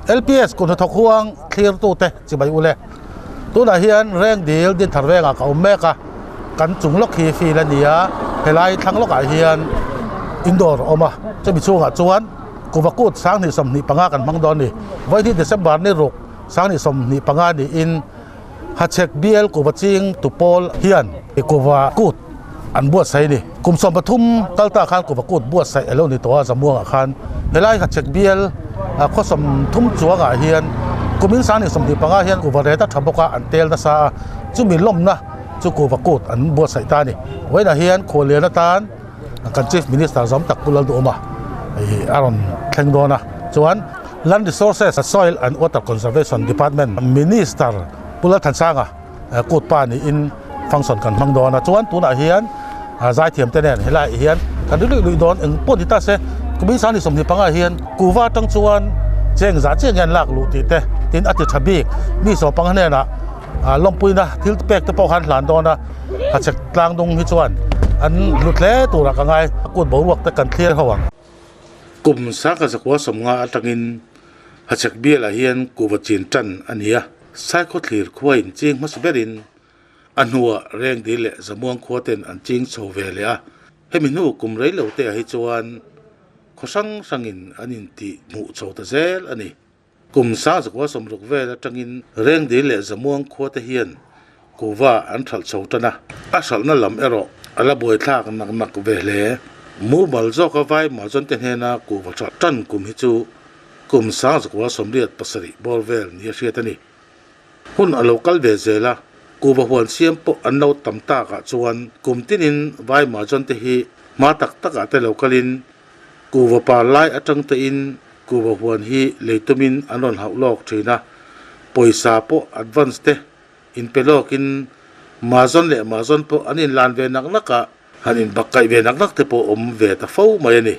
LPS kut hnathawk huang thlirtute chibai ule. Tunah hian Rengdil Dinthar vengah ka awm mek a, kan chung lawk hi field a ni a, helai thlang lawkah hian indoor a awm a, chumi chhungah chuan Kuvakut 2025 kan hmang dawn a ni. Vawihnih December ni ruk 2025 niin Hachhek BL Kuva ching tu pawl hian Kuva kut an buatsaih a ni. Kum 13 kal ta khan Kuva kut buatsaih a lo ni tawh a, Zamuangah khan helai Hachhek BL khaw 30 chuangah hian kumin 2025 hian Kuva ret a tha bawk a, an tel nasa a, chumi lawmna chu Kuva kut an buatsaih ta a ni. Vawiinah hian khuallian atan kan Chief Minister zawm tak Pu Lalduhawma a rawn thleng dawn a, chuan Land Resources, Soil and Water Conservation Department Minister Pu Lalthansanga kut pa niin function kan hmang dawn a, chuan tunah hian zaithiam te nen helaiah hian kan ri luih luih dawn eng pawh ni ta se kumin 2025 hian kuva atang chuan cheng zah chiah nge an lak luh tih te tin a ti tha bik mi sawpang hnenah lawmpuina thil pek te pawh khan hlan dawn a hachhek tlang dung hi chuan an hlut hle turah ka ngai kut boruak te kan thlir ho ang. Kum sangkhat zakua sawmnga atangin Hachhek bialah hian kuhva chin tan a ni a, Saikhaw thlir khua in ching hmasa berin a hnuah Rengdil leh Zamuang khua ten an ching chho ve leh a, hemi hnu kum rei lo te ah hi chuan khaw hrang hrangin an intih hmuh chho ta zel a ni. Kum 1960 vel atangin Rengdil leh Zamuang khua te hian kuhva an hralh chho tan a, a hralhna lam erawh a la buaithlak nak nak ve hle. Mumal zawka vai Mahajan te hnena kuhva hralh tan kum hi chu kum 1987 bawr vel ni a hriat a ni. Hun a lo kal ve zel a, kuhva huan siam pawh an lo tam takah chuan kum tinin vai Mahajan te hi hma tak takah te lo kalin Kuhva par lai atang tein kuhva huan hi lei tumin an rawn hauh lawk thin a, pawisa pawh advance te inpe lawkin Mazawn leh Mazawn pawh an inlan ve nak nak a, han inbakkaih ve nak nak te pawh awm ve ta fo mai a ni.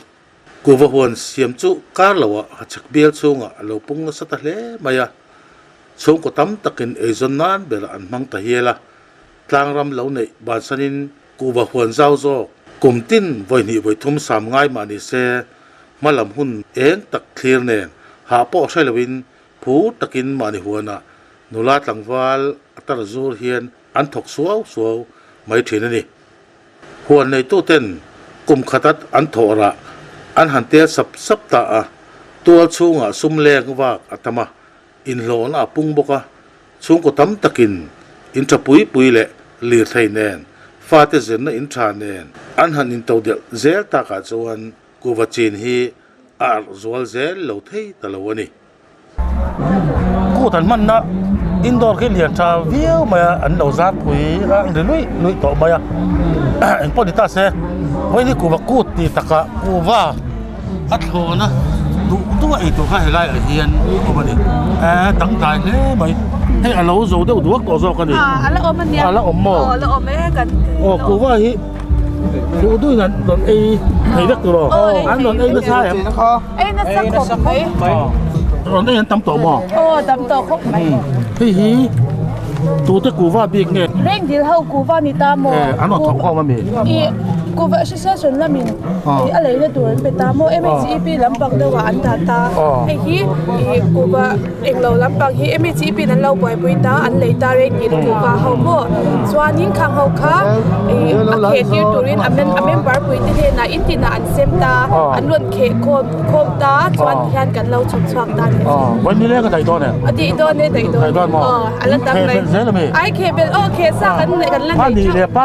Kuhva huan siam chu kar loah hachhek bial chhungah a lo pung nasa ta hle mai a, chhungkaw tam takin eizawn nan berah an hmang ta hial a, tlangram lo neih bansanin Kuhva huan zau zawk kum tin vawi hnih vawi thum sam ngai mah ni se, hma lam hun eng tak thlir nen hah pawh hre loin phur takin mahni huanah nula tlangval a tar zur hian an thawk suau suau mai thin a ni. Huan neituten kum khatat an thawh rah an han tel sap sap ta a, tual chhungah sum leng vak a tam a, inhlawhna a pung bawk a, Chhungkaw tam takin in tha pui pui leh lirthei nen, fate zirna in tha nen an han into delh zel takah chuan kuhva chin hi a arh zual zel lo thei ta lo a ni. Kut an hmanna indoor khi lian tha viau mai a, an lo zar pui a, an ri luih luih tawh mai a, engpawh ni ta se, vawiin hi kuhva kut tih takah kuhva. A thlawna duh duh a ei tur kha helai ah hian awm a ni eh dangdai hle mai hei a lo zo deuh duak tawh zawk a ni a la awm a nia a la awm maw a la awm e kan aw kuhva hi duh duhin an rawn ei thei vek tur aw an rawn ei nasa em ei nasa khawp mai rawn ei an tam tawh maw aw tam tawh khawp mai hei hi tute kuhva bik nge rengdil ho kuhva ni ta maw an rawn thawk khawm a mi kuhva association lamin Ih a leina tur an pe ta maw MHEP lampang deuhah an dah ta hei hi ih kuhva englo lampang hi MHEP in an lo buaipui ta an lei ta reng ngil kuhva ho maw chuanin khang ho kha ih a kheh tir turin a a member pui te hnenah in tinah an sem ta an rawn kheh khawm khawm ta chuan tihian kan lo chhawp chhuak ta a ni. A tih dawn e daih dawn e aw a la tam mai ai kheh belh aw kheh sa kan kan la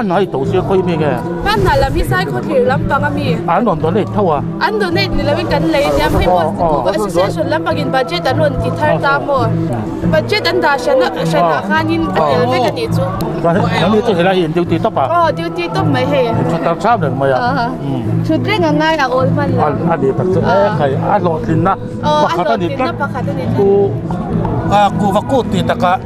nei theuh. Hmanhna lam hi Saikhaw thlir lampang a mi. An rawn donate tho a. An donate ni loin kan lei nia hei maw Kuhva Association lampangin budget an rawn ti thar ta maw budget an dah hran hranah khanin a tel vek a nih chu. Chuan hei chu helai hi in duty tawp a. Aw duty tawp mai hei. Thut tar cham reng mai a. Thut reng a ngai a awl hman lo. A ni tak chu e khai a hlawhtlinna pakhat a ni tlat. Kuhva kut tih takah.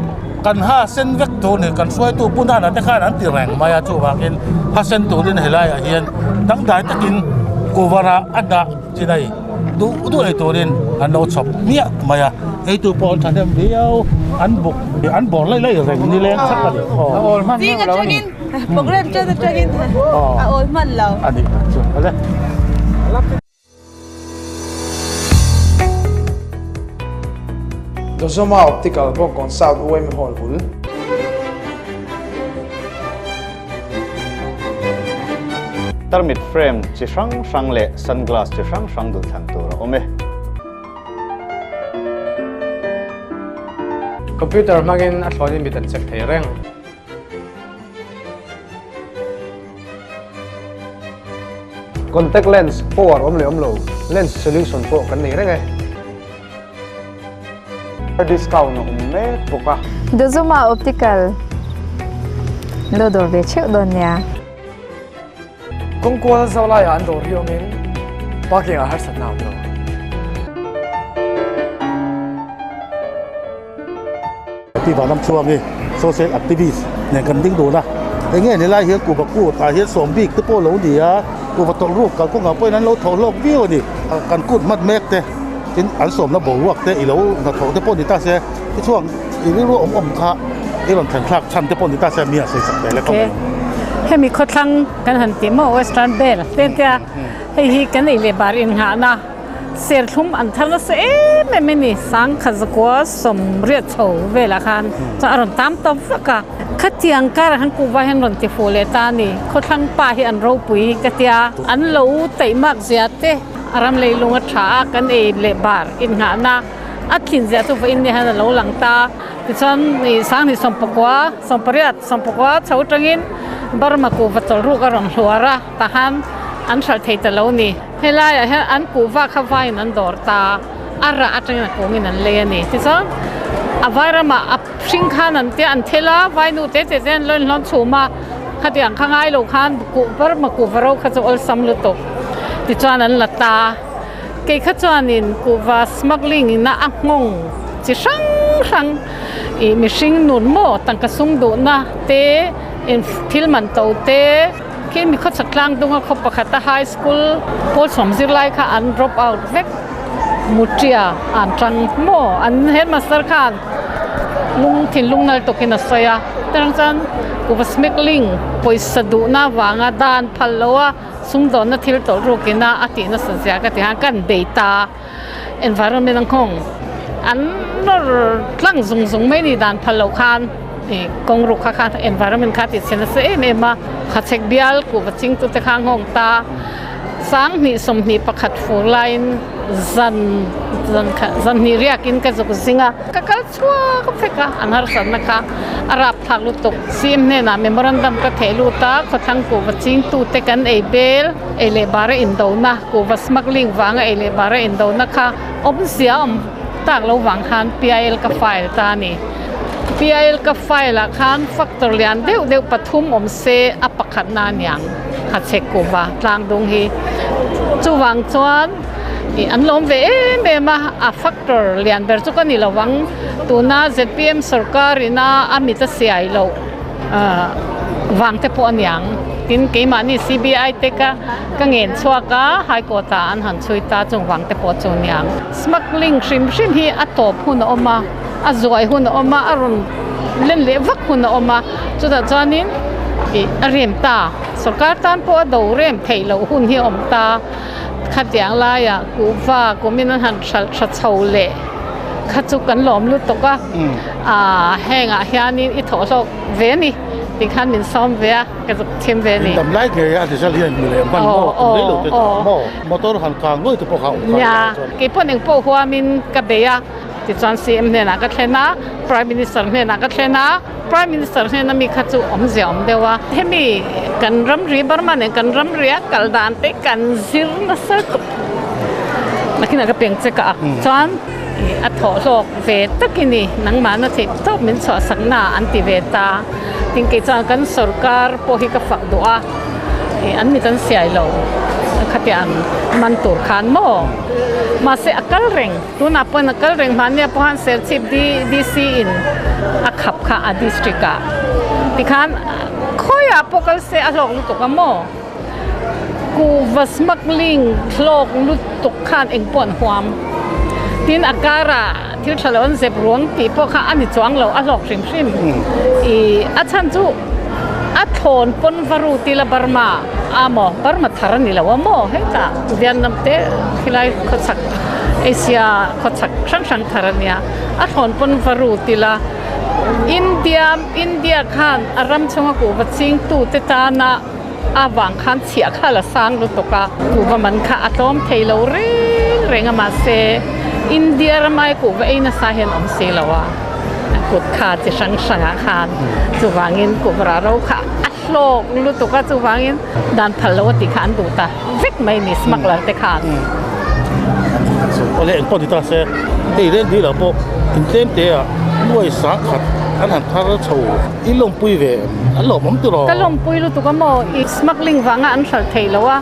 Kan ha sen vek tur ni, kan hruaitu Pu Nana te khan an ti reng mai a, chuvangin ha sen turin helaiah hian dangdai takin kuvarah a dah chinai duh duh ei turin an lo chhawp hmiah mai a, eitu pawh an thahnem viau, an buk an bawr laih laih reng ni leng chak a ni. Zing atangin program tan atangin a awl hman lo. A nih tak chu ale. Dozoma Optical Bawngkawn South YM Hall bul. Tarmit frame chi hrang hrang leh sunglass chi hrang hrang duhthlan tur a awm e. Computer hmangin a thlawnin mit an check thei reng. Contact lens power awm leh awm lo, lens solution pawh kan nei reng e. Discount a awm mek bawk a. Dozuma Optical lo dawr ve theuh dawn nia. Kawngkual zau laiah an dawr hi awmin parking ah harsatna a awm lo. Pi Vanram Chhuang hi social activist nen kan ding dun a, eng nge ni lai hian kuhva kut ah hian sawm bik te pawh lo ni a, kuhva tawlh ruk kalkawngah pawhin an lo thawh hlawk viau a ni. Kan kut hmat mek te tin an sawmna boruak te i lo hnathawh te pawh ni ta se, tichuan i rilru awm awm kha i rawn thlen thlak chhan te pawh ni ta se mi a sawi sak tel e khawp mai. Hemi khawthlang kan han tih maw Western Belt te tia hei hi kan ei leh bar innghahna. Serthlum an thar nasa em em a ni. Sangkhazakua sawmriat chho velah khan chuan a rawn tam ta vak a. Khatiang karah khan kuhva hian rawn ti fuh leh ta a ni. Khawthlang pa hi an ropui ka tia. An lo taihmak zia te a ram leilung a tha a, kan ei leh bar innghahna a thlin zia chu vawiin ni hian a lo lang ta. Tichuan Sanghnih sawmpakua, sawmpariat, sawmpakua chho atangin Burma kuhva chawlhruk a rawn hluar a, tahan an hralh thei ta lo ni. Helaiah hian an kuhva kha vaiin an dawr ta, a rah atangin a kungin an lei a ni. Tichuan a vai ramah a hring khan an tia an thel a, vai nu te te te an lo inhlawn chhum a, khatiang kha ngai lo khan kuh Burma kuhva ro kha chu awlsam lutuk. Tichuan an la ta. Kei kha chuanin kuhva smuggling ina a nghawng chi hrang hrang ih mihring nun maw tangka sum duhna te, thil man to te, Khi mi khawchhak tlang dunga khaw pakhata high school pawl sawm zirlai kha an drop out vek mutia an tang maw an headmaster khan lung thinlung nal tawkin a sawi a tarang chuan kuhva smuggling pawisa duhna avanga dan phal lo a sumdawnna thil tawlh rukina a tih nasa zia ka ti khan kan bei ta environment ang nghawng an nawr tlang zung zung mai ni dan phal loh khan ih kawng ruk kha khan environment kha tih chhe nasa em em a khachhek bial kuhva chingtu te kha nghawng ta sanghnih sawmhnih pakhat fur laiin zan zan khat zan hnih riakin ka zuk zing a ka kal chhuak vek a an harsatna kha a rap thlak lutuk CM hnenah memorandum ka theh lut a khawthlang kuhva chingtu te kan ei bel. Ei leh bara indona, kuhva smuggling vanga ei leh bara indona kha awmzia awm tak lo vang khan PIL ka file ta a ni. PIL ka file ah khan factor lian deuh deuh pathum awm se a pakhatna a niang hachhek kuhva tlang dung hi. Chuvang chuan ih an lawm ve em em a, a factor lian ber chu ka ni lovang tuna zpm sorkar ina a mit a siai loh. Vang te pawh a niang. Tin, keimahni CBI te ka ka ngen chhuak a, High Court ah an han chhui ta chung vang te pawh chu a niang. Smuggling hrim hrim hi a tawp hun a awm a, a zuai hun a awm a, a rawn len leh vak hun a awm a, chutah chuanin ih a rem ta. Sorkar tan pawh a do rem theih loh hun hi a awm ta. Khatiang laiah kuhva kumin an han hralh tha chho leh kha chu kan lawm lutuk a, aaa hengah hianin i thawh hlawk ve a ni tih khan min sawm ve a, ka zuk thim ve a ni. Dam lai ngei a result hian hmu leh hman maw kum rei lo te chu maw motor han kang nuai te pawh kha a awm kha Nia, keipawh eng pawh huamin ka bei a, tichuan CM hnenah ka thlen a, Prime Minister hnenah ka thlen a, Prime Minister hnena mi kha chu awmzia awm deuh a, hemi kan ramri Burma nen kan ramri a kal dan te kan zir nasa khawp nakinah ka piang che ka a chuan a thawh hlawk ve tak i ni nangmahna theih tawp min chhuahsak na an ti ve ta tin kei chuan kan sorkar pawh hi ka fak duh a an mit an siai lo khatiang man tur khan maw mahse a kal reng. Tunah pawhin a kal reng hmania pawh khan Serchhip DC in a khap kha a district ah tikhan khawiah pawh kal se a hlawk lutuk a maw? Kuhva smuggling hlawk lutuk khan eng pawh an huam. Tin a karah thil tha lo an zep ruang tih pawh kha a ni chuang lo a hlawk hrim hrim. Ih a chhan chu a thlawn pawn va rut ila Burma a maw Burma thar a ni lo a maw hetah Vietnam te khilai khawchhak. Asia khawchhak hrang hrang thar a nia. A thlawn pawn va rut ila India India khan a ram chhunga kuhva chingtute tana a vang khan chhiah kha la sang lutuk a, kuhva man kha a tlawm thei lo reng reng a mahse India ramai kuhva ei nasa hian awm si lo a, kut kha chi hrang hrangah khan chuvangin kuhva rah ro kha a hlawk lutuk a chuvangin dan phal lo a tih kha an duh ta vek mai ni smuggler te khan. Awle engpawh ni ta se hei reng dil ah pawh intlem te ah nuai sang khat an han thar chho. I lawmpui ve em? An lawmawm tiraw? Ka lawmpui lutuk a maw? I smuggling vanga an hralh theih loh a,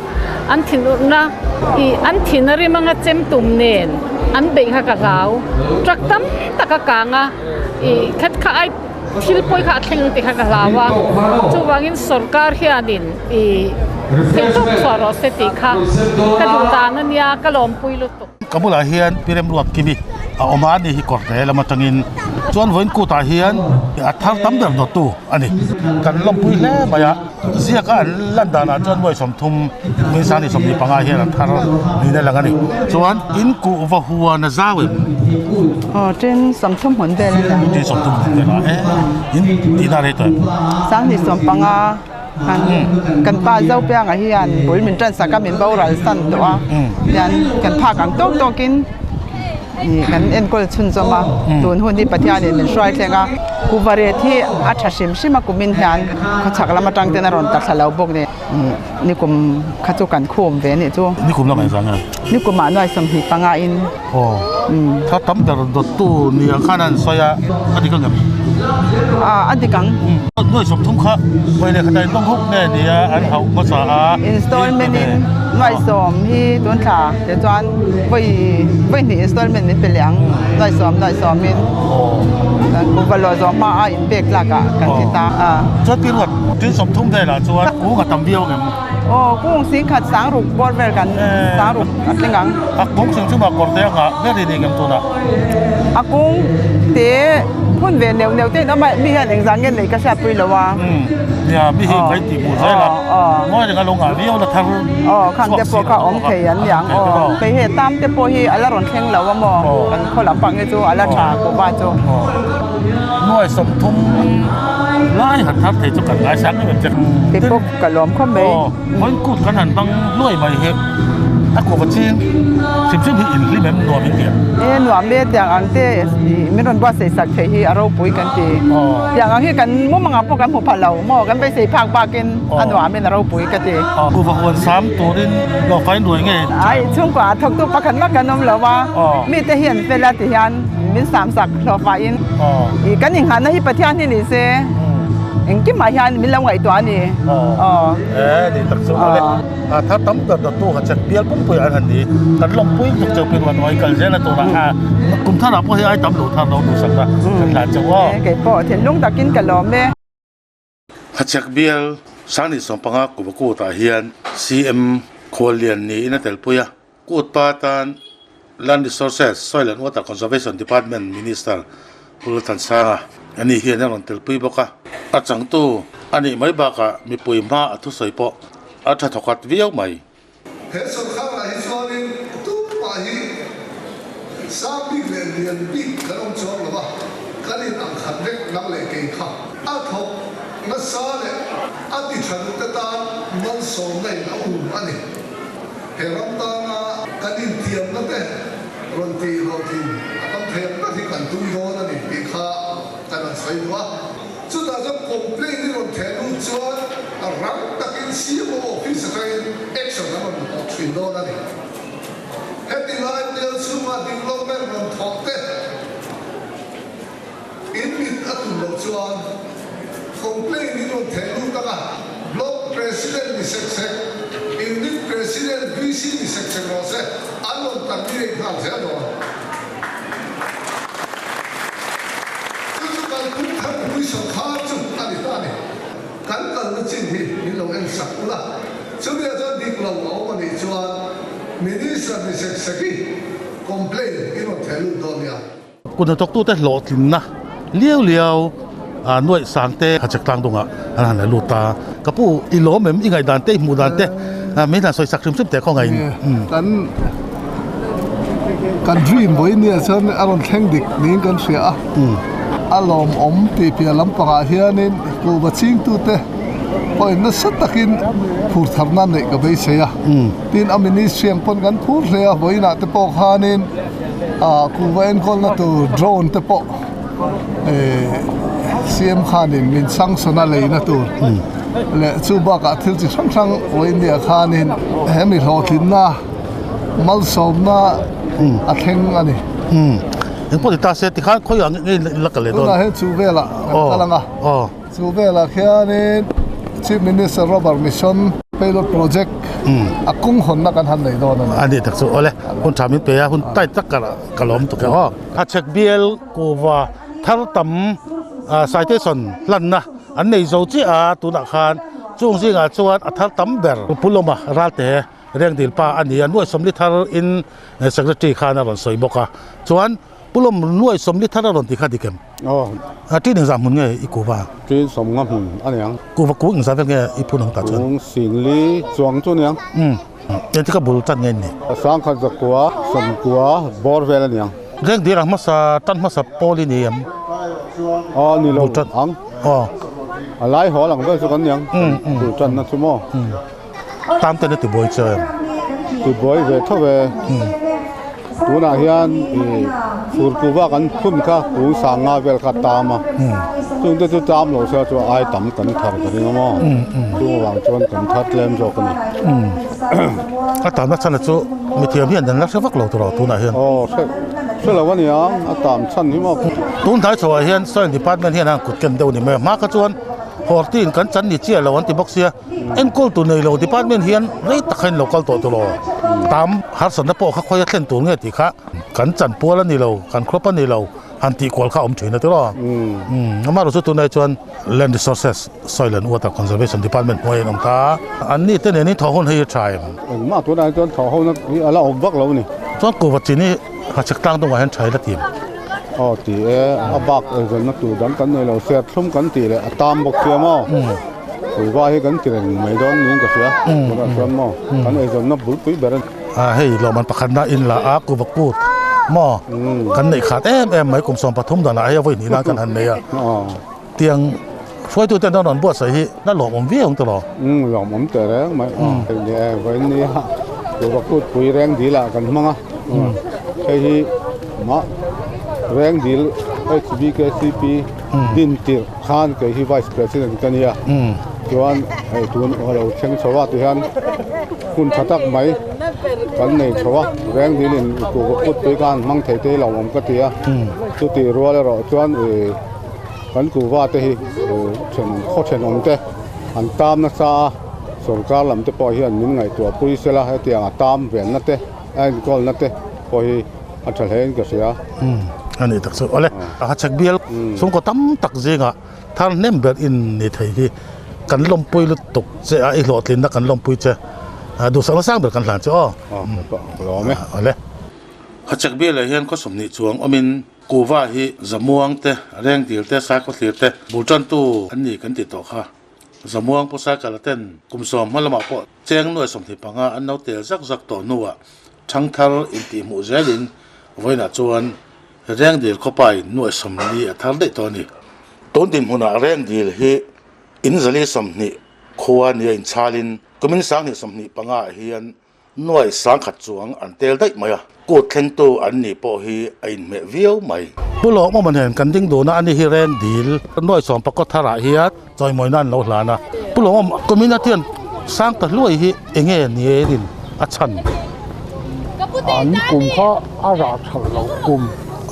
an thinurna i an thin a rim anga chem tum nen an beih kha ka hlau. Truck tam tak a kang a, i khat kha ai thil pawi kha a thleng ang tih kha ka hlau a. Chuvangin sorkar hianin i theihtawp chhuah rawh se tih kha ka duh dan a nia, ka lawmpui lutuk. Ka bulah hian Pi Remruat Kimi a awm a, ani hi kawrte lam atangin chuan vawiin kutah hian a thar tam ber nawtu a ni. Kan lawmpui hle mai a, ziaka an lan danah chuan nuai 30 nuai sang ni 25 hian an thar niin a lang a ni. Chuan in kuhva huan a zau em? Aw, tin 30 hmun vel a ni ang. Tin 30 hmun vel a, e in tihna rei tawh em? Sanghnih 15. Kan kan pa Zopianga hian bul min tan sak a min boral san tawh a hian kan phak ang tawk tawkin ih kan enkawl chhunzawm a tun hun hi Pathianin min hruai thleng a kuvaret hi a tha hrim hrim a kumin hian khawchhak lam atang ten a rawn ta thla lo bawk nen ih nikum kha chu kan khum ve anih chu. Nikum lamah engzah nge? Nikumah nuai 25 in. Aw tha tam ber dawttu ni ang khan a an sawi a, a dik ang em? A a dik ang. Nuai 30 kha vawi leh khatah in lawng huk nge ni a an hauh hmasa a. Installment in nuai 10 hi tun thla te chuan vawi vawi hnih installment min pe leh ang nuai 10 nuai 10 in. Kuhva lawh zawh hma a in pek tlak ah kan ti ta a. Chuan ti ruat tin 30 velah chuan kung a tam viau ang em? Aw kung singkhat sangruk bawr vel kan sangruk a tling ang. A kung chung chu mah kawr te anga ber i ni ngem tunah? A kung te phun ve neuh neuh te in awm a, mi hian engzah nge nei ka hriat pui lo a. Umm nia mi hi ka intih hmuh zel a, ngawi reng a lo ngah viau la thar Aw khang te pawh kha awm thei an niang aw, kei he tam te pawh hi a la rawn thleng lo a maw, kan khaw lam pang hi chu a la tha kawh va chu. Nuai 30 lai han thar thei chu kan ngaisang em em che. Kei pawh ka lawm khawp mai. Aw, vawiin kut kan han hmang hluai mai hi a kuhva ching hrim hrim hi inhlim em nuam in ti a? E nuam e tiang ang te min rawn buatsaih sak theih hi a ropui kan ti. Tiang ang hi kan mumang ah pawh kan hmu pha lo maw kan beisei phak bakin a nuam in a ropui ka ti. Kuhva huan sam turin lawhfain ruai nge? Ai chhungkua ah thawktu pakhat mah kan awm lo a, mite hi an fel a ti hian min sam sak hlawhfain i kan inghahna hi Pathian hi ni se. Engkimah hian min lo ngaihtuah a ni. Aw. E ni tak chu awle. A thar tam ber dawttu ha chek bial pumpui an han ni. Kan lawmpui tuk cheu pin wan uai kal zel a turah a kum tharah pawh hi ai tam lo thar lo duhsak na kan hlan cheu aw. Kei pawh thinlung takin ka lawm e. Ha chek bial Sangni 15 Kuvakutah hian CM Khuallian niin a telpui a. Kut pa tan Land Resources, Soil and Water Conservation Department Minister Pu Lalthansanga a ni hian a rawn telpui bawk a. A changtu a nih mai bakah mipui hma a thusawi pawh a tha thawkhat viau mai. He sorkharah hi chuanin tumah hi sang bik leh lian bik kan awm chuang lo va, kan in ang khat vek nang leh kei kha. A thawk nasa leh a ti tha duh te tan malsawmna in a um a ni. He ram tana kan intiamna te rawn tih hlawhtlin a tam thei ang ber hi kan tum dawn a ni tih kha kan rawn sawi duh a. Chutah chuan complaint i rawn theh lut chuan rang takin CMO office atangin action an rawn la tawh thin dawn a ni. Heti lai bial chhunga development rawn thawh te in mit a tum loh chuan complaint in rawn theh lut ang a, Block President ni sek sek, Unit President, VC ni sek sek rawh se, an rawn terminate nghal zel dawn. Chu chu kalphung thar mipui sawrkhar chu a ni ta a ni. Kan kalna chin hi min lo en sak ula, chumi ah chuan dik lo a awm a nih chuan Minister ni sek sek i complaint in rawn theh lut dawn nia. Kut hnathawktute hlawhtlinna liau liau nuaih sang te Hachhek tlang dungah an han la lut a. Ka pu i lawm em? I ngaihdan te, i hmuh dan te min han sawi sak hrim hrim teh khaw ngaiin. Kan Kan dream vawiin nia chuan a rawn thleng dik niin kan hria a, a lawmawm tih piah lampangah hianin kuhva chingtute pawhin nasa takin phur tharna neih ka beisei a. Tin, a ministry ang pawn kan phur hle a, vawiinah te pawh khanin kuhva enkawlna tur drone te pawh CM khanin min sanction a leina tur leh chu bakah thil chi hrang hrang vawiin nia khanin he mi hlawhtlinna malsawmna a thleng a ni. Eng pawh ni ta se tikhan khawiah nge la kal leh dawn? Tunah hian chu velah kan kal ang a. Chu velah khianin Chief Minister Rubber Mission Pilot Project a kawng hawnna kan han nei dawn a ni. A ni tak chu awle hun tha min pe a, hun tight tak ka lawm tuk e aw. A chhek bial kuva thar tam citation hlanna an nei zo chiah a, tunah khan chung zingah chuan a thar tam ber Pulawma Ralte Rengdil pa a ni a, nuai sawmli thar in Secretary khan a rawn sawi bawk a, chuan Pulawm nuai sawmli thar a rawn ti kha dik em? Aw. A ṭin engzah hmun nge i kuva? Ṭin sawmnga hmun a niang. Kuva kung engzah vel nge i phun ang tah chuan? Kung singli chuang chu a niang. Umm. Engtik a bul tan nge ni? Sangkhat zakua, sawmkua, bawr vel a niang. Reng dir ang hmasa, tan hmasa pawl i ni em? Aw ni lo ang. Aw. A lai hawl ang vel chu kan niang. Bul tanna chu maw? Tam ten a ti buai che em? Ti buai ve tho ve. Tunah hian ih fur kuva kan phun kha kung sang nga vel kha tam a. Chung te chu tam lo se chu ai tam kan thar ka ring a maw. Chung avang chuan kan thar tlem zawk a ni. A tamna chhan chu mithiam hian an la hre vak lo tur aw tunah hian. Aw hre hre lo a nia a tam chhan hi maw. Tun hnai chhoah hian soil department hian a han kut ken deuh a ni mai a. Hma kha chuan horti in kan chan ni chiah lo an ti bawk sia. Enkawl tur nei lo department hian rei tak kha in lo kal tawh tur aw. Tam harsatna pawh kha khawi a thlen tur nge tih kha kan chan pual a ni lo, kan crop a ni lo han tih kual kha a awm thin a ti rawh. Amaherawhchu tunah hi chuan Land Resources, Soil and Water Conservation Department hnuaiah in awm ta. An ni te nen hi thawh hun hei hi a tha em? Engmah tunah hi chuan thawh hona hi a la awm vak lo a ni. Chuan kuhva chin hi hachhek tlang dawngah hian tha i la ti em? Aw ti e, a bak eizawnna tur dang kan nei lo, serthlum kan tih leh a tam bawk sia maw? Kuhva hi kan ti reng mai dawn niin ka hria, tunah chuan maw kan eizawnna bulpui ber a ni. A hei lawmman pakhatna in la a kuhva kut maw kan neih khat em em mai kum 13 danah hei a vawi hnih nan kan han nei a, tiang hruaitu ten an rawn buatsaih hi la lawmawm viau ang tawh lo. Lawmawm teh reng mai hei ni e vawiin ni a kuhva kut pui reng dil ah kan hmang a, hei hi mah reng dil HBKCP din tirh. Khan kei hi Vice President ka nia, chuan hei tun a lo thleng chho a tihian hun tha tak mai kan nei chho a, Rengdil in kuhva kut pui khan hmang thei te hi lo awm ka ti a, chutih rual erawh chuan ih kan kuhva te hi then khaw thenawm te an tam nasa a, sorkar lam te pawh hian min ngaihtuah pui sela hetiang a tam venna te a enkawlna te pawh hi A tha hle in ka hria. A nih tak chu. Awle, a chhek bial chhungkaw tam tak zingah thar hnem ber in ni thei hi kan lawmpui lutuk che a, i hlawhtlinna kan lawmpui che. Duhsakna sang ber kan hlan che aw. Lawm e. Awle. Hachhek bialah hian khaw 20 chuang awmin Kuva hi Zamuang te, Rengdil te, Saikawthlir te bul tantu an ni kan tih tawh kha. Zamuang pawh Saikala ten kum sawm hma lamah pawh Cheng nuai 25 an lo tel zak zak tawh hnuah Thangthar intihhmuh zelin vawiinah chuan Rengdil khawpain nuai 40 a thar daih tawh a ni. Tun dinhmunah Rengdil hi in zali 20 khua nia inchhalin kumin 2025 ah hian nuai 10,000 chuang an tel daih mai a, kut thlengtu an ni pawh hi a inhmeh viau mai. Pu Lawmawma nen kan ding dun a, ani hi Rengdil nuai sawmpakaw tharah hian Chawimawina an lo hlan a, Pu Lawmawm kumin a tian sang ta hluai hi enge ni erin a chhan? An kum kha a rah that loh kum.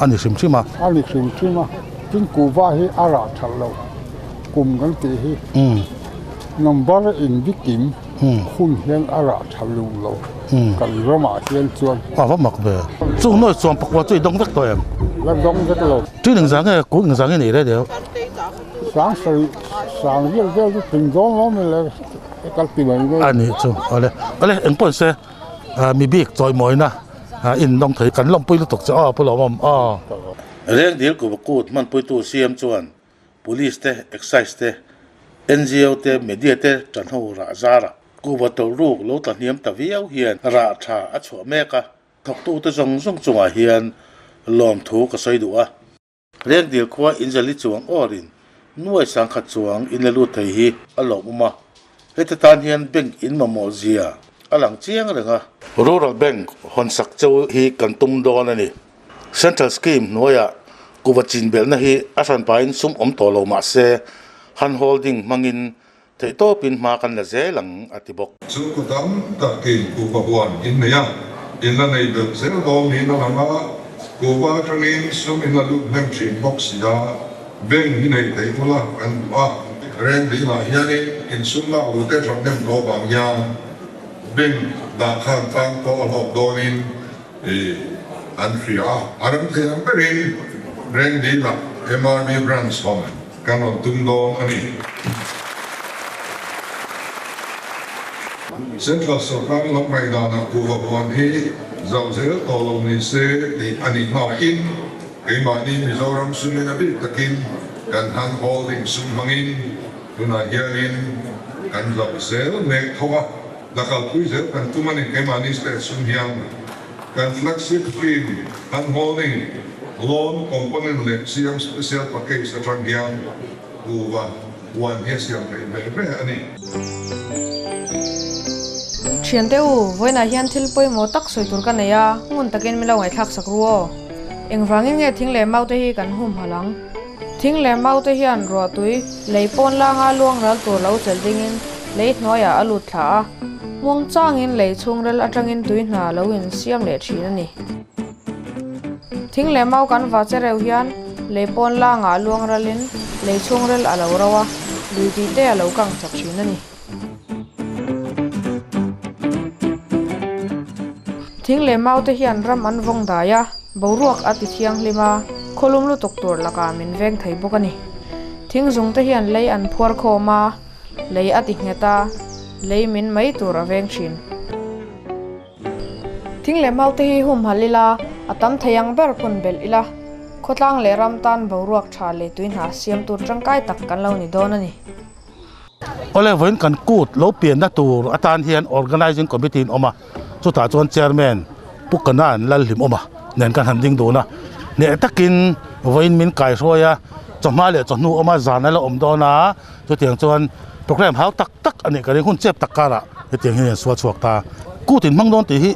A ni hrim hrim a. A ni hrim hrim a, tin kuhva hi a rah that loh kum kan tih hi number in bikim hun hian a rah tha luh lo kan ramah hian chuan. A va mak ve. Chung nawi chuan pakua chu i dawng vek tawh em? La dawng vek lo. Tin engzah nge kut engzah nge nei rei deuh? Sang sarih sang vel vel chu tling zawng zawng mai le kal ti mai mai. A nih chu awle awle eng pawh se mi bik chawimawina in dawng thei kan lawmpui lutuk che aw pu Lawmawm aw. Rengdil Kuva Kut hmanpuitu CM chuan Police te, Excise te, NGO te, Media te tanho rah zarah Kuva tawlhruk lo tla hniam ta viau hian rah tha a chhuah mek a. Thawktute zawng zawng chungah hian lawmthu ka sawi duh a. Rengdil khua inzali chuang awrin nuai sangkhat chuang in la lut thei hi a lawmawm a, heti tan hian bank in mamawh zia a lang chiang reng a. Rural Bank hawnsak cheu hi kan tum dawn a ni. Central Scheme hnuaiah kuva chin belhna hi a hranpain sum awm tawh lo mah se, hand holding hmangin Theihtawpin hma kan la zel ang, a ti bawk. Chu ku tam takin kuhva huan in nei a, in la nei belh zel dawn niin a lang a, kuhva atangin sum in la lut hnem thin bawk si a, bank hi nei thei ula kan duh a. Reng dingah hianin in sum lak luh te that hnem tawh vang hian bank dah khan tlang pawh a hlawk dawnin an hria a. A ram thei ang berin reng dingah MRB branch hawn Kan rawn tum dawn a ni. Central sorkar lam ngaihdanah kuhva huan hi zauh zel tawh lo ni se tih a nih hmain keimahni Mizoram sumin a bik takin kan hand holding sum hmangin tunah hianin kan zauh zel mek tho a, la kalpui zel kan tum a ni. Keimahni state sum hian kan flagship scheme hand holding Loan component leh CM Special Package atang hian kuhva huan hi a siam theih ve ve a ni. Thiante u, vawiinah hian thil pawimawh tak sawi tur ka nei a, ngun takin min lo ngaihthlak sak ru aw. Engvangin nge thing leh mau te hi kan humhalh ang? Thing leh mau te hian ruahtui lei pawn langa luang ral tur lo chelh dingin lei hnuaiah a lut thla a, muangchangin lei chhungrel atangin tui hna lo insiam leh thin a ni. Thing leh mau kan va che reuh hian lei pawn langah luang ralin lei chhungrel a lo ro a, lui tih te a lo kang chak thin a ni. Thing leh mau te hian ram an vawng dai a, boruak a ti thianghlim a, khawlum lutuk tur lakah min veng thei bawk a ni. Thing zung te hian lei an phuar khawm a, lei a ti nghet a, lei min mai tur a veng thin. Thing leh mau te hi humhalh ila, a tam thei ang ber phun belh ila, khawtlang leh ram tan boruak tha leh tui hna siam tur tangkai tak kan lo ni dawn a ni. Awle vawiin kan kut lo pianna tur atan hian Organizing Committee in awm a, chutah chuan Chairman Pu Kanan Lalhlimawma nen kan han ding dun a, hneh takin vawiin min kaihruai a, chawhma leh chawhnu awma zan a la awm dawn a, chutiang chuan program hau tak tak a nih ka ring hun chep tak karah hetiang hian an sual chhuak ta. Kut in hmang dawn tih hi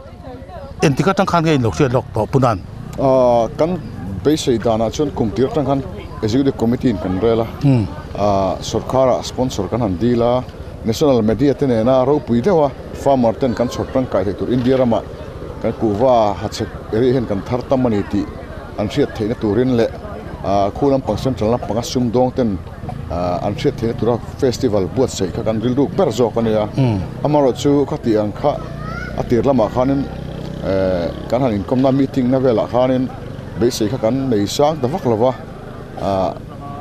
engtik atang khan nge in lo hriat lawk tawh Punan? Kan beisei danah chuan kum tir atang khan Executive Committee in kan rel a, sorkharah sponsor kan han deal a, National Media te nena ropui deuh a farmer ten kan chhawr tangkai theih tur India ramah kan kuhva hachhek area hian kan thar tam a ni tih an hriat theihna turin leh khu lampang Central lampanga sumdawng ten an hriat theihna tura festival buatsaih kha kan rilruk ber zawk a nia. Amaherawh chu khati ang kha a tir lamah khanin kan han inkawmna meeting na velah khanin beisei kha kan nei sang ta vak lo va,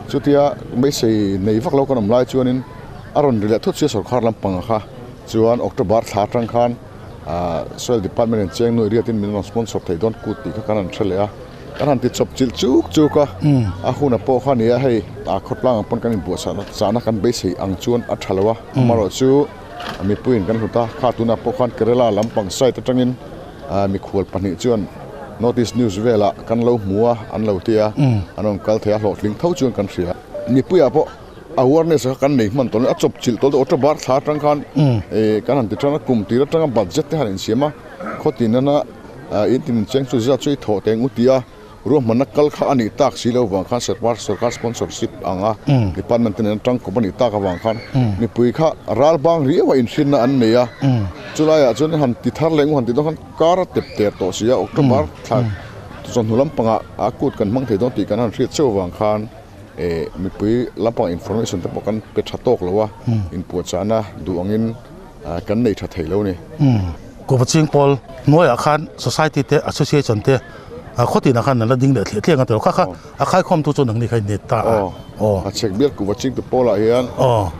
chutia beisei nei vak lo kan awm lai chuanin a rawn ri leh thut sia sorkar lampang kha chuan October thla atang khan Soil Department in cheng nuai riatin min rawn sponsor thei dawn kut tih kha kan han hre leh a. Kan han ti chawp chilh chuk chuk a, a huna pawh kha nia hei a khawtlang ang pawn kan inbuatsaih chahna kan beisei ang chuan a tha lo a, amaherawh chu mipuiin kan hlut a, kha tunah pawh khan Kerala lampang side atangin mikhual pahnih chuan North East News velah kan lo hmu a an lo ti a, an rawn kal thei a hlawhtling tho chuan kan hria. Mipuiah pawh awareness kha kan nei hman tawh lo, a chawp chilh tawh lo, October thla atang khan kan han ti tan a, kum tir atanga budget te han insiam a, khawtin nana In tin cheng chu zia chu i thawh teng u tia ruahmanna kal kha a nih tak si lo vang khan sarkar sarkar sponsorship anga department te nen tangkawp a nih tak avang khan mipui kha ral bang riau a inhrinna an nei a, chulaiah chuan han ti thar leh ngu han ti dawn khan kar a tep ter tawh si a, October thla chawhnu lampangah a kut kan hmang thei dawn tih kan han hriat cheu avang khan mipui lampang information te pawh kan pe tha tawk lo a, inpuahchahna duh angin kan nei tha thei lo a ni. Kuhva pawl hnuaiah khan society te association te khawtinah khan an la ding leh thliah thliah ang a tilo kha kha a khaikhawmtu chu nangni kha in ni ta a. Aw a chhek bial kuhva chingtu pawlah hian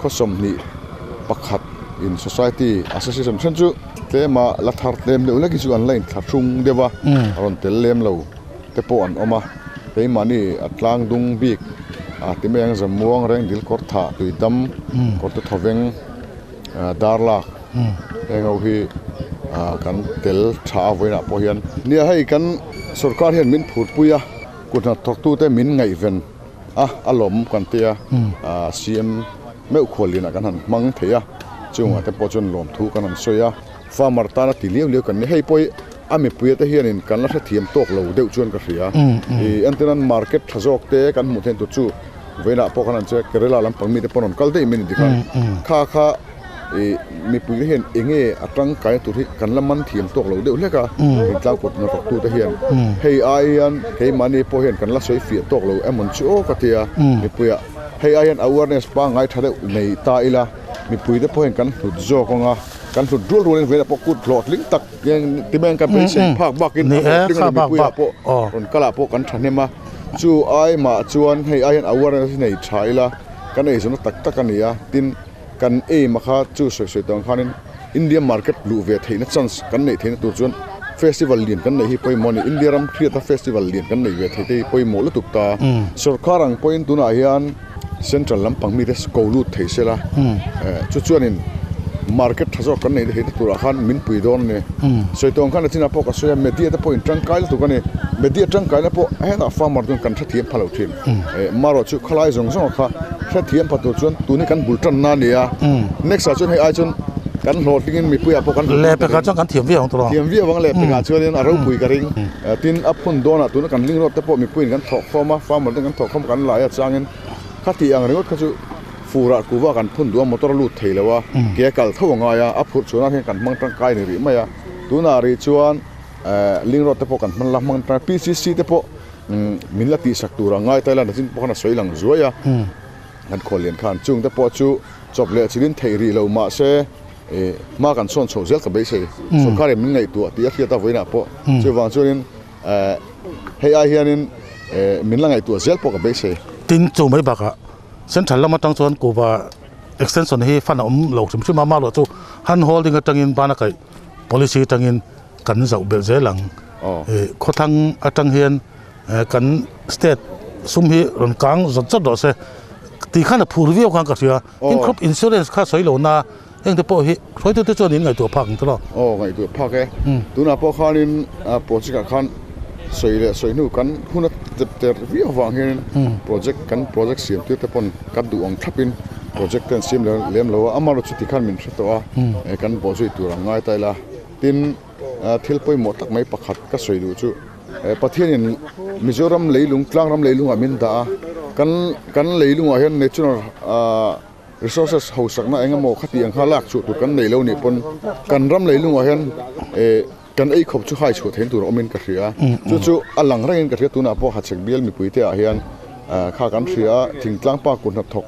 khaw sawmhnih pakhat in society association then chu tlema la thar tlem deuh hlek hi chu an la inthla hrung deuh a, a rawn tel lem lo te pawh an awm a, keimahni a tlang dung bik a ti mai ang Zamuang Rengdil kawr thah Tuidam kawr te thawveng. Dar lak heng ho hi Kan tel tha a vawiinah pawh hian nia hei kan sorkar hian min phurpui a, kut hnathawktute min ngaihven a, a lawm kan tia CM meuh khuallianah kan han hmang thei a, chungah te pawh chuan lawmthu kan han sawi a, farmer tana ti liau liau kan ni. Hei pawh hi a mipuia te hianin kan la hrethiam tawk lo deuh chuan ka hria. Ih entirnan market tha zawk te kan hmuh theih tur chu vawiinah pawh kan han che Kerala lampang mite pawh rawn kal daih mai a ni tikhan kha kha ih mipui te hian eng nge a tangkaina tur hi kan la man thiam tawk lo deuh hlek a, thingtlang kut hnathawk tu te hian hei ai hian keimahni pawh hian kan la sawi fiah tawk lo emawn chu aw ka ti a, mipuiah hei ai hian awareness pangngai tha deuh nei ta ila mipui te pawh hian kan hlut zawk ang a, kan hlut rual rualin vawiinah pawh kut hlawhtling tak ti mai ang ka beisei phak bakin a hlawhtling a ni mipuiah pawh rawn kalah pawh kan thahnem a, chu ai mah chuan hei ai hian awareness hi nei tha ila kan eizawnna tak tak a ni a, tin. Kan aim a kha chu sawi sawi tawh ang khanin India market luh ve theihna chance kan neih theihna tur chuan festival lian kan neih hi pawimawh a ni. India ram hriata festival lian kan neih ve theih te hi pawimawh lutuk ta. Sorkar ang pawhin tunah hian central lampang mite ko lut thei sela chu chuanin market tha zawk kan neih theihna turah khan min pui dawn a ni. Sawi tawh ang khan a chinah pawh ka sawi a, media te pawhin tangkai lutuk a ni. Media tangkaina pawh hetah farmer chuan kan hrethiam pha lo thin. Marawh chu khalai zawng zawng kha hrethiam pha tur chuan tun hi kan bul tanna a ni a, next ah chuan hei ai chuan kan hlawhtlingin mipuiah pawh kan Leh pekah chuan kan thiam viau ang tawh. Thiam viau ang leh pekah chuanin a ropui ka ring. Tin a phun dawnah tuna kan ling rawt te pawh mipuiin kan thawk khawm a, farmer ten kan thawk khawm a kan lai a changin kha tih ang ringawt kha chu furah kuva kan phun duh a motor a lut thei lo a, ke a kal tho a ngai a, a phurh chhuahna hian kan hmang tangkai ni rih mai a. Tunah rih chuan ling rawt te pawh kan hman la hmang tangkai PCC te pawh Min la tihsak tur a ngai ta ila nachin pawh khan a sawi lang zuai a, kan khuallian khan chung te pawh chu chawp leh chilin theih rih lo mahse hma kan sawn chhoh zel ka beisei sorkarin min ngaihtuah tih a hriat a vawiinah pawh chuvang chuanin hei ai hianin min la ngaihtuah zel pawh ka beisei. Tin chu mai bakah central lam atang chuan kuhva extension hi fund a awm lo hrim hrim a, amaherawhchu chu hand holding atangin bana kaih policy atangin kan zauh belh zel ang. Khawthlang atang hian kan state sum hi rawn kang zawt zawt rawh se tih khan a phur viau khan ka hria. Tin crop insurance kha sawi lo na heng te pawh hi hruaitute chuan in ngaihtuah phak ang tawh lo. Aw ngaihtuah phak e. Tunah pawh khanin project ah khan sawi leh sawi hnu kan hun a tep ter viau avang hianin project kan project siam tir te pawn kan duh ang thlapin project te an siam lem lo a, amaherawhchu tikhan min hre tawh a kan bawhzui tur ang ngai ta ila. Tin, thil pawimawh tak mai pakhat ka sawi duh chu Pathianin Mizoram leilung, tlangram leilungah min dah a, kan kan leilungah hian natural resources hausakna eng emaw khati ang kha lak chhuah tur kan nei lo nih pawn kan ram leilungah hian kan ei khawp chu hai chhuah theihna tur a awmin ka hria. Chu chu a lang rengin ka hria tunah pawh Hachhek bial mipuite ah hian kha kan hria a, thingtlang pa kut hnathawk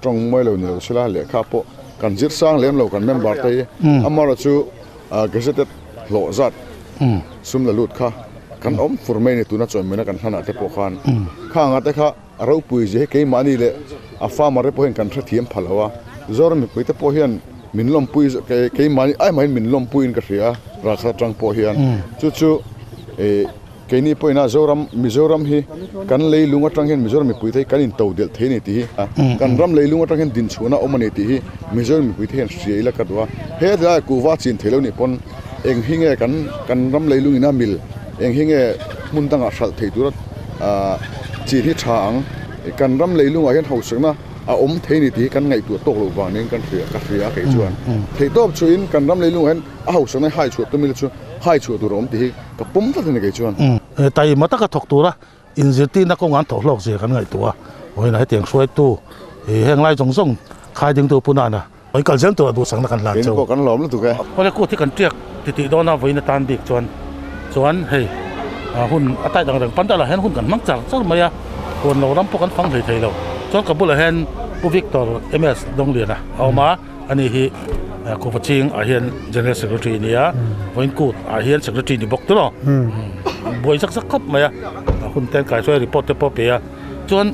tawng mawi lo ni lo sela lehkha pawh kan zir sang lem lo kan member te hi amaherawh chu gazetted hlawh zat sum la lut kha kan awm fur mai a ni tuna chawimaina kan hlanah te pawh khan khang ah te kha a ropui zia hi keimahni leh a farmer te pawh hian kan hrethiam pha lo a Zoram mipui te pawh hian min lawmpui keimahni ai mahin min lawmpuiin ka hria ralkhat atang pawh hian chu chu ih. Keini pawhin a Zoram, Mizoram hi kan leilung atang hian Mizoram mipuite hi kan into delh thei a ni tih hi, kan ram leilung atang hian dinchhuahna a awm a ni tih hi Mizoram mipuite hian hria ila ka duh a. He tlaiah kuhva chin thei lo nih pawn eng hi nge kan kan ram leilung ina mil, eng hi nge hmun dangah hralh thei tura chin hi tha ang. Kan ram leilungah hian hausakna a awm thei a ni tih hi kan ngaihtuah tawk loh vang niin kan hria, ka hria a kei chuan. Theihtawp chuhin kan ram leilungah hian a hausakna hi hai chhuah tum ila chu hai chhuah tur a awm tih hi Ka pawm tlat a ni kei chuan. Taima taka thawk tura inzirtirna kawngah an thawh hlawk zia kan ngaihtuah a, vawiinah hetiang hruaitu heng lai zawng zawng khai dingtu Pu Nana vawiin kal zel tura duhsakna kan hlan cheu. Keini pawh kan lawm lutuk e. Awle kut hi kan tiak titih dawn a vawiin atan bik chuan chuan hei hun a tight ang reng pandal ah hian hun kan hmang char char mai a, huan lo ram pawh kan fang hlei thei lo. Chuan ka bulah hian Pu Victor MS Dawngliana a awm a. Ani hi Kuhva Ching ah hian General Secretary a ni a, vawiin kut ah hian Secretary ni bawk tawh buai zak zak khawp mai a, hun te an kaihruai report te pawh a pe a, chuan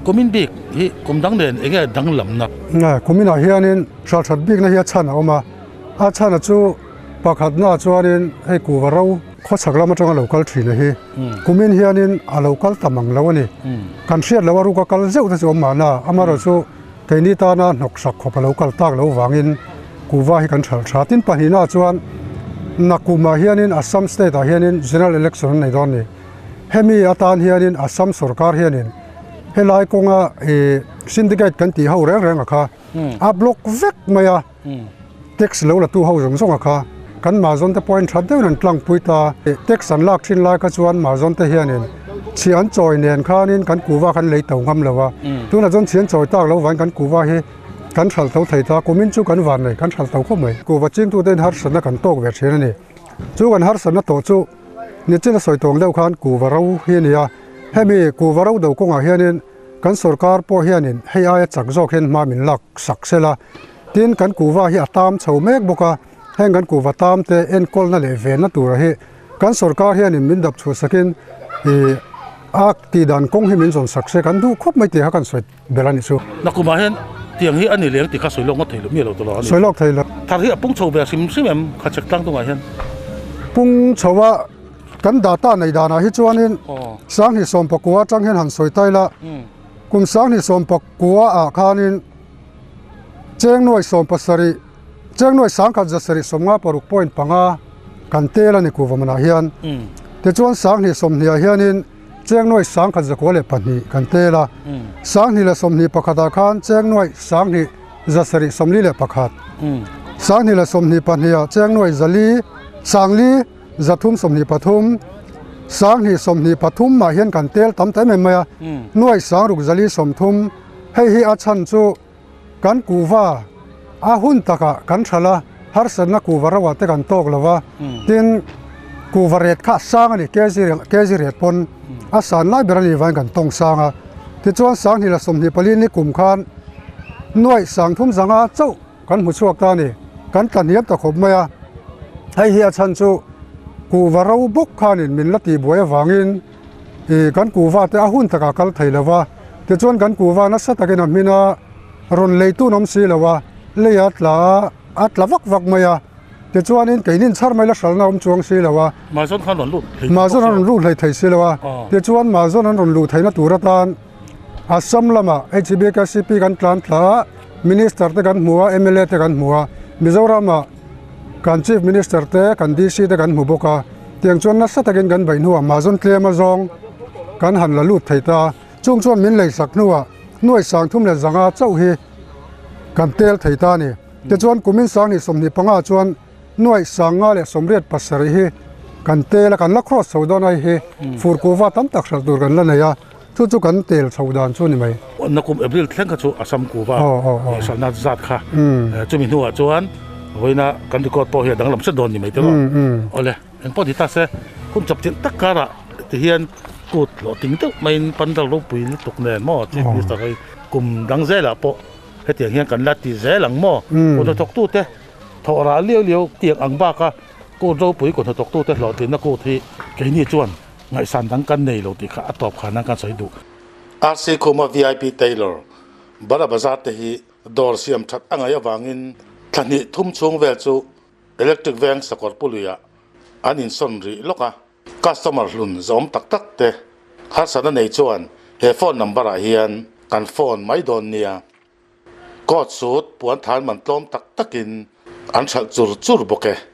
kumin bik hi kum dang nen eng nge danglamna? Kumin ah hianin hralhrat bikna hi a chhan a awm a, a chhan a chu pakhatna ah chuanin hei kuhva ro khawchhak lam atanga lo kal thin a hi kumin hianin a lo kal ta mang lo a ni, kan hriat loh a ruka kal zeuh te chu awm mahna amaherawhchu Keini tana hnawksak khawp a lo kal tak loh vangin kuhva hi kan hralh tha. Tin pahnihna chuan Nakumah hianin Assam state ah hianin General Election an nei dawn a ni. Hemi atan hianin Assam sorkar hianin helai kawnga ih syndicate kan tih ho reng reng a kha a block vek mai a, tax lo la tu ho zawng zawng a kha kan mahzawn te pawhin that deuhin an tlangpui ta. Tax an lak thin lai kha chuan mahzawn te hianin chhiah an chawi nen khanin kan kuhva khan lei to ngam lo a, tunah chuan chhiah an chawi tak lo vangin kan kuhva hi kan hralh tho thei ta, kumin chu kan van nei, kan hralh tho khawp mai. Kuhva chingtute in harsatna kan tawk ve thin a ni. Chu kan harsatna tawh chu nichin a sawi tawng deuh khan kuhva ro hi a ni a, hemi kuhva ro do kawngah hianin kan sorkar pawh hianin hei aia chak zawk hian hma min lak sak sel a, tin kan kuhva hi a tam chho mek bawk a, heng kan kuhva tam te enkawlna leh venna tura hi kan sorkar hianin min dap chhuah sakin ih a tihdan kawng hi min zawn sak se kan duh khawp mai tih kha kan sawi. Ber a nih chu. Nakumah hian tiang hi a ni leng tih kha sawi lawk ngawt thei lo mi a lo ta lo a ni. Sawi lawk thei lo. Thar hi a pung chho ve hrim hrim em kha chek tlang tungah hian? Pung chho a kan data nei danah hi chuanin Sanghnih sawmpakua atang hian han sawi tai la, kum Sanghnih sawmpakua ah khanin Chengnuai sawmpasarih, Chengnuai sangkhat zasarih sawmnga paruk point panga kan tel a ni kuvamanah hian. Tichuan Sanghnih sawmhnih ah hianin Chengnuai sangkhat 102 kan tel a, 2021 ah khan Chengnuai sanghnih 741, 2022 ah Chengnuai zali sangli 323, 2023 ah hian kan tel tam ta em em mai a, nuai sangruk 430, hei hi a chhan chu kan kuhva a hun takah kan hralh a, harsatna kuhva roah te kan tawk lo va, tin kuhva ret kha a sang a ni, kg kg ret pawn a san lai ber a nih vangin kan tawng sang a, tichuan 2024 ni kum khan nuaih 35 chauh kan hmu chhuak ta a ni, kan tla hniam ta khawp mai a, hei hi a chhan chu kuhva ro bawk khanin min la tihbuai avangin Ih, kan kuhva te a hun takah kal thei lo va, tichuan kan kuhva nasa takin a hmin a, rawn leitu an awm si lo a, lei a tla a, a tla vak vak mai a, tichuanin keinin chhar mai la hralhna a awm chuang si lo a. Mahzawn khan rawn lut hlei Mahzawn an rawn lut hlei thei si lo a, tichuan mahzawn an rawn luh theihna tur atan Assam lamah HBKCP kan tlan tla a, Minister te kan hmu a, mla te kan hmu a, Mizoramah kan Chief Minister te, kan DC te kan hmu bawk a. Tiang chuan nasa takin kan beih hnuah mahzawn tlem a zawng kan han la lut thei ta. Chung chuan min lei sak hnuah nuai 305 chauh hi kan tel thei ta a ni. Tichuan kumin 2025 chuan nuai 587 hi kan tel a, kan la cross chho dawn a hei hi fur kuhva tam tak hralh tur kan la nei a, chu chu kan tel chho dan chu a ni mai. Nakum April thleng kha chu Assam kuhva hralhna zat kha chumi hnuah chuan vawiina kan record pawh hi a danglam hret dawn ni mai te maw? Awle, eng pawh ni ta se, hun chawp chilh tak karah ti hian kut hlawh ting deuh maiin pandal ropui lutuk nen maw Chief Minister hi kum dang zelah pawh hetiang hian kan la ti zel ang maw? Kut hnathawktute thawh rah liau liau tiang ang baka kut ropui kut hnathawktute hlawhtlinna kut hi keini chuan ngaihsan dang kan nei lo tih kha a tawp khan an kan sawi duh. RC Khuma VIP Tailor, Bara Bazar te hi dawr siam that a ngaih avangin thla hnih thum chhung vel chu electric veng sakawr puluiah an insawn rih lawk a. Customer hlun zawm tak tak te harsatna nei chuan he phone number ah hian kan phone mai dawn nia. Coat suit puan than man tlawm tak takin an hralh chur chur bawk e.